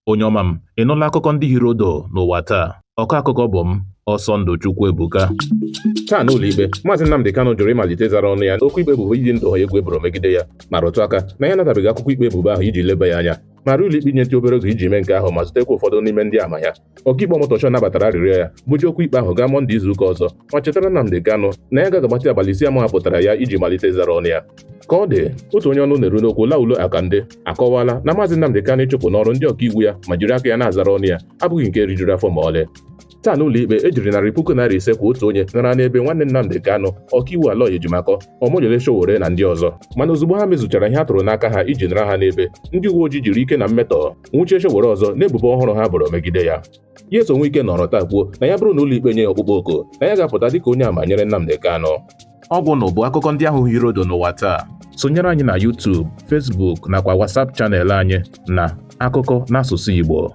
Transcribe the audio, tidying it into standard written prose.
Onye ọma m, ị nụla akụkọ ndị hiri odo n'ụwa taa? Ọkọ akụkọ bụ m, Ọsọndụ Chukwuebuka. Taa n'ụlọ ikpe, Maazị Nnamdi Kanu jụrụ ịmalite zara ọnụ ya n'okwu ikpe ebubo iyi ndụ ha egwu eboro megide ya, ma rụtụ aka na ya anatabeghị akwụkwọ ikpe ebubo ahụ iji leba ya anya, ma rịọ ụlọikpe inyetụ obere oge iji mee nke ahụ ma zutekwa ụfọdụ n'ime ndị ama ya. Ọkaikpe Omotosho nabatara arịrịọ ya, buje okwu ikpe ahụ gaa Mọnde izuụka ọzọ, ma chetara Nnamdi Kanu na ya agaghị agbatị abalị 5 a họpụtara ya iji malite zara ọnụ ya. Ka ọ dị, otu onye ọnụ na-eru n'okwu Laolu Akande akọwaala na Maazị Nnamdi Kanu ịchụpụ n'ọrụ ndị ọkaiwu ya ma jiri aka ya na-azara ọnụ ya abụghị nke rijuru afọ ma ọlị. Taa n'ụlọ ikpe, e jiri ₦500,000 kwa otu onye nara n'ebe nwanne Nnamdi Kanu, ọkaiwu Aloy Ejimakor, Omoyele Sowore na ndị ọzọ. Mana ozugbo ha mezuchara ihe a tụrụ n'aka ha iji nara ha n'ebe, ndị uwe ojii jiri ike na mmetọ nwụchie Sowore ọzọ n'ebubo ọhụrụ ha boro megide ya. Nyesom Wike nọrọ taa kwuo na ya bụrụ na ụlọ ikpe nye ya ọkpụkpọ oku, na ya ga-apụta dịka onye àmà nyere Nnamdi Kanu. Ọgwụ nụ bụ akụkọ ndị ahụ hiri odo n'ụwa taa. Sonyere anyị na YouTube, Facebook nakwa WhatsApp channel anyị na Akụkọ n'asụsụ Igbo.